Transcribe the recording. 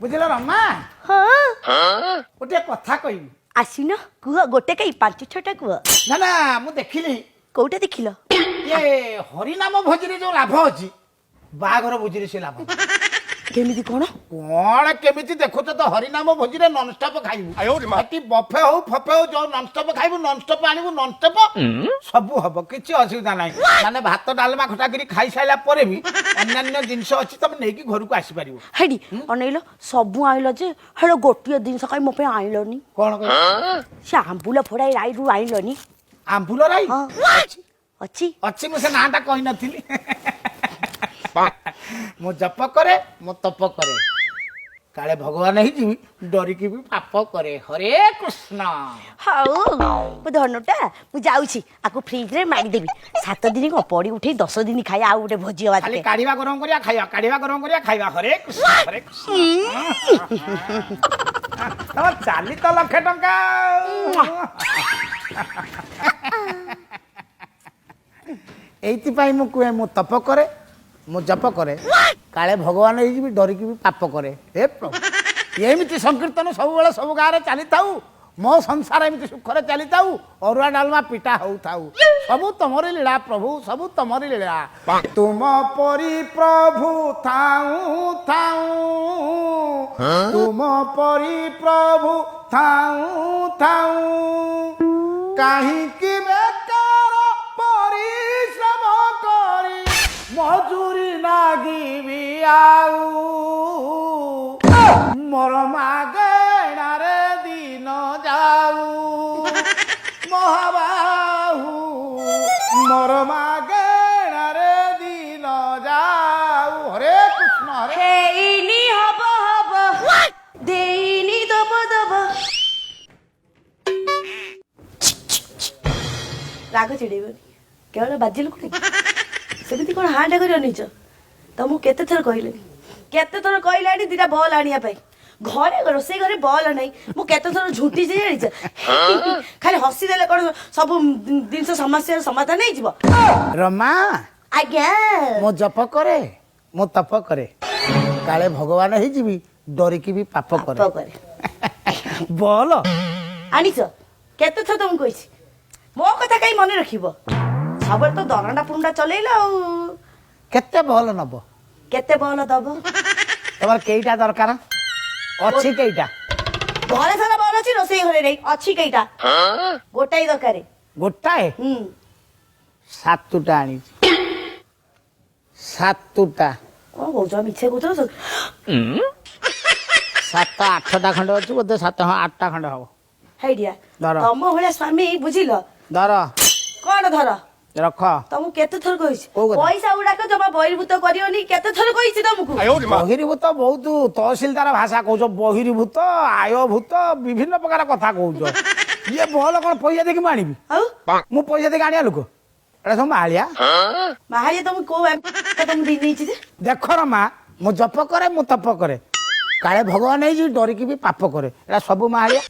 ବୁଝିଲ ରମା, ହଁ। ଗୋଟିଏ କଥା କହିବି। ଆସିନ, କୁହ। ଗୋଟେ କାଇଁ, ପାଞ୍ଚ ଛଅଟା କୁହ। ନା ନା, ମୁଁ ଦେଖିଲି। କୋଉଟା ଦେଖିଲ? ଇଏ ହରିନାମ ଭୋଜିରେ ଯୋଉ ଲାଭ ଅଛି, ବାହାଘର ଭୋଜିରେ ସେ ଲାଭ ନାହିଁ। କେମିତି କଣ? କଣ କେମିତି, ଦେଖୁଛ ତ, ହରିନାମ ଭୋଜିରେ ନନଷ୍ଟପ ଖାଇବୁ। ସେଠି ବଫେ ହଉ ଫଫେ ହଉ, ଯୋଉ ନନଷ୍ଟପ ଖାଇବୁ, ନନଷ୍ଟପ ଆଣିବୁ, ନନଷ୍ଟପ ସବୁ ହବ, କିଛି ଅସୁବିଧା ନାହିଁ। ମାନେ ଭାତ ଡାଲମା ଖଟା କରି ଖାଇସାରିଲା ପରେ ବି ଅନ୍ୟାନ୍ୟ ଜିନିଷ ଅଛି, ତମେ ନେଇକି ଘରକୁ ଆସିପାରିବ। ହେଇଠି ଅନେଇଲ, ସବୁ ଆଣିଲ ଯେ, ହେଲେ ଗୋଟିଏ ଜିନିଷ କାଇଁ ମୋ ପାଇଁ ଆଣିଲନି? କଣ କହିଲ? ସେ ଆମ୍ବୁଲ ଫୋଡ଼ାଇ ରାଇରୁ ଆଣିଲନି। ଆମ୍ବୁଲ ରାଇ? ହଁ। ଅଛି। ଅଛି। ଅଛି, ମୁଁ ସେ ନାଁଟା କହିନଥିଲି। ମୁଁ ଜପ କରେ, ମୁଁ ତପ କରେ, କାଳେ ଭଗବାନ ହେଇଯିବି, ଡରିକି ବି ପାପ କରେ। ହରେ କୃଷ୍ଣ। ହଉ ମୋ ଧନଟା, ମୁଁ ଯାଉଛି, ଆକୁ ଫ୍ରିଜରେ ମାରିଦେବି। 7 ଦିନ କଣ, ପଡି ଉଠେଇ 10 ଦିନ ଖାଇବା। ଆଉ ଗୋଟେ ଭୋଜି ହବା। ଖାଲି କାଢିବା, ଗରମ କରିବା, ଖାଇବା, କାଢିବା, ଗରମ କରିବା, ଖାଇବା। ହରେ କୃଷ୍ଣ, ହରେ କୃଷ୍ଣ। ତମ ଚାଲି ତ ଲକ୍ଷେ ଟଙ୍କା। ଏଇଥିପାଇଁ ମୁଁ କୁହେ, ମୁଁ ତପ କରେ, ମୁଁ ଜପ କରେ, କାଳେ ଭଗବାନ ହେଇଯିବି, ଡରିକି ବି ପାପ କରେ। ହେ ପ୍ରଭୁ, ଏମିତି ସଂକୀର୍ତ୍ତନ ସବୁବେଳେ ସବୁ ଗାଁରେ ଚାଲିଥାଉ, ମୋ ସଂସାର ଏମିତି ସୁଖରେ ଚାଲିଥାଉ, ଅରୁଆ ଡାଲମା ପିଟା ହଉଥାଉ। ସବୁ ତମରି ଲୀଳା ପ୍ରଭୁ, ସବୁ ତମରି ଲୀଳା। ତୁମ ପରି ପ୍ରଭୁ ଥାଉଁ ଥାଉଁ, ତୁମ ପରି ପ୍ରଭୁ ଥାଉଁ ଥାଉଁ, କାହିଁକି ବେକାର ପରିଶ୍ରମ କରି ମଜୁରୀ ନାଗିବି ଆଉ, ମୋର ମାଗଣାରେ ଦିନ ଯାଉ ମହାବାହୁ, ମୋର ମାଗଣାରେ ଦିନ ଯାଉ। ହରେ କୃଷ୍ଣ ହରେ। ହେଇନି, ହବ ହବ, ଦେଇନି, ଦବ ଦବ। ରାଗ ଚିଡେଇବନି। କେବଳ ବାଜିଲ କୋଉଠି? ସେମିତି କଣ ହାଁଟା କରି ଅନେଇଛ? ତମକୁ କେତେ ଥର କହିଲେଣି, କେତେ ଥର କହିଲାଣି ଦିଟା ବଲ୍ ଆଣିବା ପାଇଁ। ଘରେ ରୋଷେଇ ଘରେ ବଲ୍ ନାହିଁ, ମୁଁ କେତେ ଥର ଝୁଣ୍ଟିଛି ଜାଣିଛ? ଖାଲି ହସିଦେଲେ କଣ ସବୁ ଜିନିଷ ସମସ୍ୟାର ସମାଧାନ ହେଇଯିବ? ରମା। ଆଜ୍ଞା। ମୁଁ ଜପ କରେ, ମୁଁ ତପ କରେ, କାଳେ ଭଗବାନ ହେଇଯିବି, ଡରିକି ବି ପାପ କରେ। ପାପ କରେ। ବଲ ଆଣିଛ? କେତେ ଥର ତମକୁ କହିଛି, ମୋ କଥା କାହିଁ ମନେ ରଖିବ? ସବୁବେଳେ ତ ଦରଣ୍ଡା ପୁରୁଣ୍ଡା ଚଲେଇଲ ଆଉ। କେତେ ବଲ ନବ? କେତେ ବଲ ଦବ? ତମର କେଇଟା ଦରକାର ଅଛି, କେଇଟା? ଘରେ ସାରା ବଲ ଅଛି, ରୋଷେଇ ଘରେ ନେଇ ଅଛି। କେଇଟା? ଗୋଟାଏ ଦରକାର। ଗୋଟାଏ? ହୁଁ। ସାତଟା ଆଣିଛି, ସାତଟା। କଣ କହୁଛ? ମିଛ କହୁଛ। ସାତ ଆଠଟା ଖଣ୍ଡେ ଅଛି ବୋଧେ। ସାତ, ହଁ, ଆଠଟା ଖଣ୍ଡେ ହବ। ହେଇଡିଆ। ଧର। ତମ ଭଳିଆ ସ୍ୱାମୀ, ବୁଝିଲ? ଧର। କଣ ଧର? ରଖ। ତମକୁ କେତେ ଥର କହିଛି, କୋଉ କଥା? ପଇସା ଗୁଡାକ ଜମା ବହିର୍ଭୂତ କରିବନି। କେତେ ଥର କହିଛି ତମକୁ? ବହିର୍ଭୂତ, ବହୁତ ତହସିଲଦାର ଭାଷା କହୁଛ। ବହିର୍ଭୂତ, ଆୟଭୂତ, ବିଭିନ୍ନ ପ୍ରକାର କଥା କହୁଛ। ଇଏ ବଲ କଣ ପଇସା ଦେଇକି ମୁଁ ଆଣିବି? ଆଉ? ମୁଁ ପଇସା ଦେଇକି ଆଣିବା ଲୋକ? ଏଟା ସବୁ ମାହାଳିଆ। ମାହାଳିଆ? ତମକୁ କୋଉ ତମକୁ ଦେଇ ଦେଇଛି ଯେ? ଦେଖ ରମା, ମୁଁ ଜପ କରେ, ମୁଁ ତପ କରେ, କାଳେ ଭଗବାନ ହେଇଯିବି, ଡରିକି ବି ପାପ କରେ। ଏଟା ସବୁ ମାହାଳିଆ।